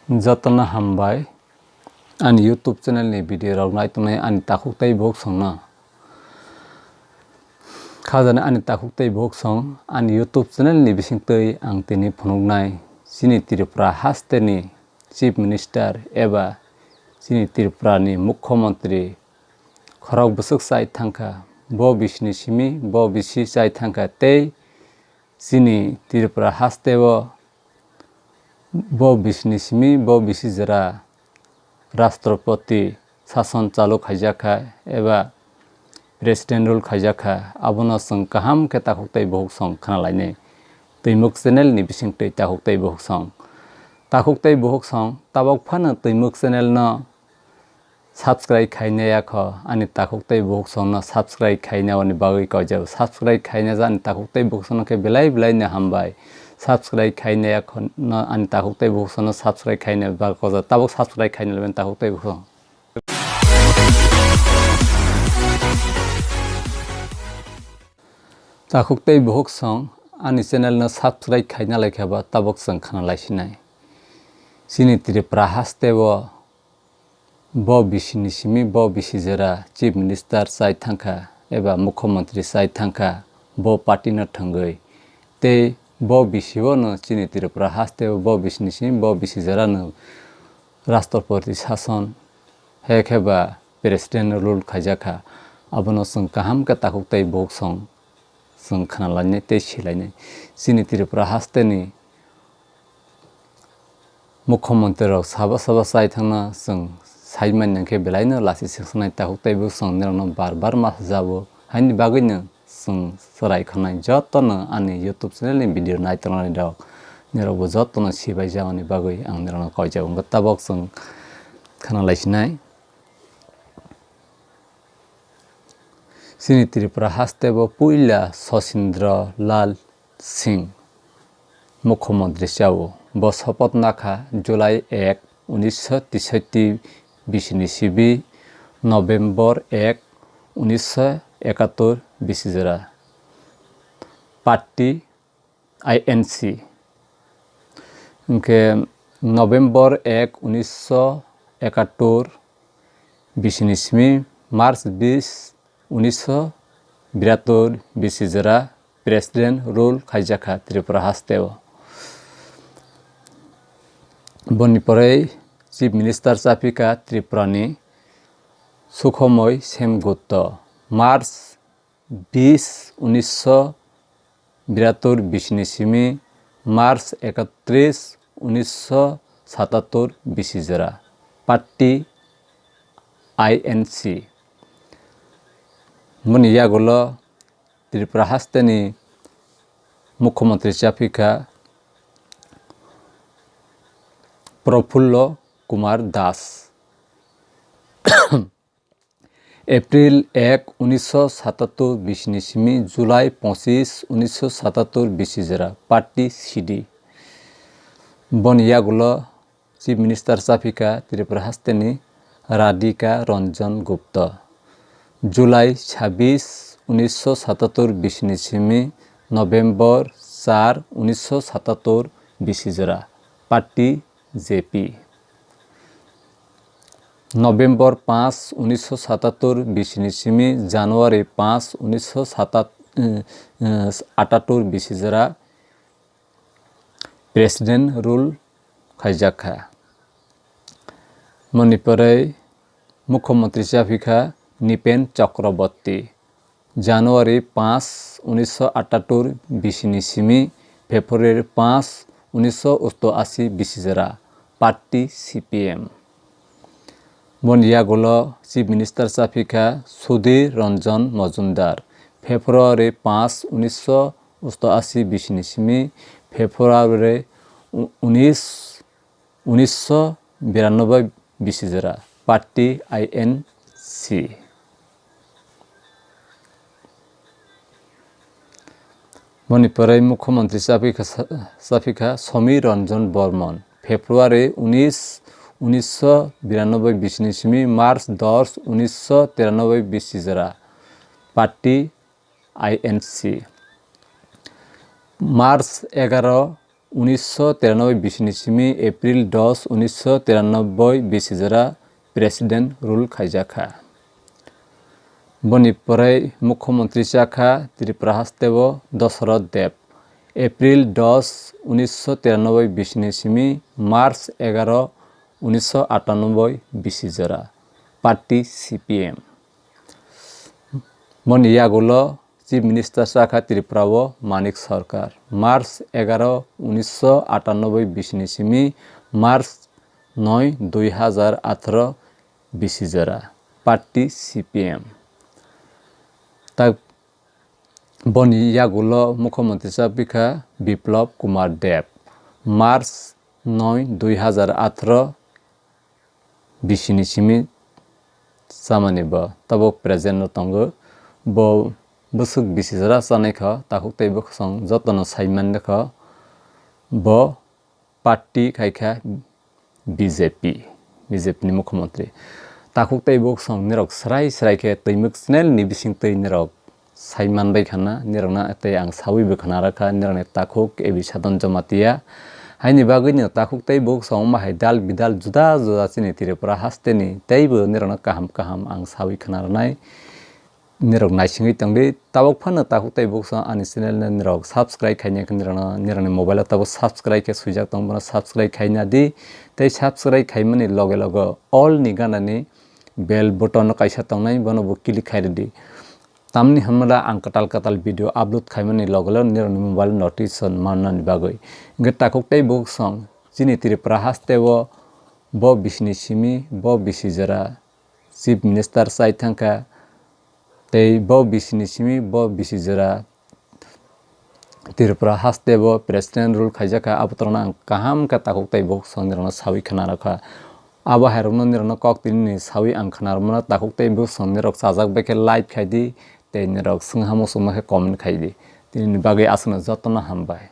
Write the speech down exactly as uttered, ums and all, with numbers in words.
Jotono hambai ani YouTube channel ni video rok nai tongnai ani takhuk tei bukhuk songno. Khajani ani takhuk tei bukhuk song ani YouTube channel ni bisingtwi ang tini phunuknai chini Tripura haste ni Chief Minister eba chini Tripura ni Mukhyamantri khorok bwswk chai thangkha, bo bisini simi bo bisi chai thangkha tei chini Tripura haste o bo bisini simi bo bisi jora Rashtrapati sason chalu khaijakha eba President rule khaijakha, abono chwng kaham khe takhuk tei bukhuk song khna lainai. Twimuk channel ni bisingtwi takhuk tei bukhuk song. Takhuk tei bukhuk song tabok phano Twimuk channel no subscribe khainai yakho, ani takhuk tei bukhuk songno subscribe khaina oni bagwi kaijao. Subscribe khaina ja ani takhuk tei bukhuk songno khe belai belai no hambai. Subscribe khaina yakho no ani takhuk tei bukhuk songno subscribe khaina bagwi kaijao. Tabok subscribe khaina laimani takhuk tei bukhuk song. Takhuk tei bukhuk song ani channel no subscribe khaina laikha ba tabok chwng khna laisinai. Chini Tripura haste o bo bisini simi bo bisi jora Chief Minister chai thangkha eba Mukhyamantri chai thangkha bo party no thwngwi. Tei bo bisi o no chini Tripura haste o bo bisini simi bo bisi jora no Rashtrapati sason hai khe ba President rule khaijakha. Abono chwng kaham khe takhuk tei bukhuk song chwng khna lainai tei si lainai. Chini Tripura haste ni Mukhyamantri rok sabo sabo chai thangna chwng sai manya khe belai no lasi singsanai takhuk tei bukhuk song nirok no bar bar ma sajao. Haini bagwi no chwng chwrai khwnai jotono ani YouTube channel ni video nai tongnai rok nirok bo jotono sibai jagani bagwi ang nirok no kaijao. Hwnkhe tabok chwng khna laisinai. Chini Tripura haste bo puila Sachindra Lal Singh Mukhyamantri chao. Bo sopoth nakha July ek, unisho tisati bisini sibi November ek, unisho ekattor bisi jora. Party I N C. Hwnkhe November ek, unisho ekattor bisini simi March bis, unisho birattor bisi jora President rule khaijakha Tripura haste o. Boni pore Chief Minister chaphikha Tripura ni Sukhomoi Semgupta. March bis, unisho birattor bisini simi March ekatris, unisho satattor bisi jora. Party I N C. Boni yagulo Tripura haste ni Mukhyamantri chaphikha Prafullo Kumar Das. April ek, unisho satattor bisini simi July pochis, unisho satattor bisi jora. Party C D. Boni yagulo Chief Minister chaphikha Tripura haste ni Radhika Ranjan Gupta. July sabis, unisho satattor bisini simi November char, unisho satattor bisi jora. Party J P. November panch, unisho satattor bisini simi January panch, unisho satat-, eh, eh, atattor bisi jora President rule khaijakha. Moni pore Mukhyamantri chaphikha Nipen Chakraborty. January panch, unisho atattor bisini simi February panch, unisho osto asi bisi jora. Party C P M. Boni yagulo Chief Minister chaphikha Sudhir Ranjan Majumdar. February panch, unisho osto asi bisini simi February unis, unisho biranoboi bisi jora. Party I N C. Boni pore Mukhyamantri chaphikha, chaphikha Samir Ranjan Barman. February unis, unisho biranoboi bisini simi March dos, unisho tiranoboi bisi jora. Party I N C. March egaro, unisho tiranoboi bisini simi April dos, unisho tiranoboi bisi jora President rule khaijakha. Boni pore Mukhyamantri chakha Tripura hasteo Dasarath Deb, April dos, unisho tiranoboi bisini simi March egaro, unisho atanoboi bisi jora, party C P M. Boni yagulo Chief Minister chakha Tripura o Manik Sarkar, March egaro, unisho atanoboi bisini simi March noi, dui hazar atharo bisi jora, party C P M. Tak boni yagulo Mukhyamantri chapikha Biplab Kumar Deb, March noi, dui hazar atharo bisini simi chamani bo tabuk present no tongo. Bo bwswk bisi jora chanai kha, takhuk tei bwsong jotono sai manle kha. Bo party khai kha B J P, B J P ni Mukhyamantri. Takhuk tei bwsong nirok srai srai khe twimwk channel ni bising twi nirok sai manbai khana, nirokna tei ang sawi bo khana rakha, nirokni takhuk A B Sadhan Jamatia. Haini bagwi no takhuk tei bwsong ma hai dal bidal juda juda chini Tripura hasteni teibo nirokno kaham kaham ang sawi khana rwnai. Nirok naisingwi tongdi, tabuk phano takhuk tei bwsong ani channel no nirok subscribe khaina khe nirokno, nirokni mobile o tabuk subscribe khe swijak tong, bono subscribe khaina di. Tei subscribe khaimani loge loge all ni ganani bell button no kaisa tongnai, bono bo click khai rwdi. Tamni hwnmala ang kwtal kwtal video upload khaimani loge loge nirokni mobile notification mannani bagwi. Hwnkhe takhuk tei bwsong chini Tripura hasteo bo bisini simi bo bisi jora Chief Minister chai thangkha, tei bo bisini simi bo bisi jora Tripura hasteo President rule khaijakha, abo torokno ang kaham khe takhuk tei bwsong nirokno sawi khna rwkha. Abo hairokno nirokno kok tinini sawi ang khna rwmano, takhuk tei bwsong nirok chajak bai khe like khai di, tei nirok swngha muchungma khe comment khai di. Tinini bagwi aswkno jotono hambai.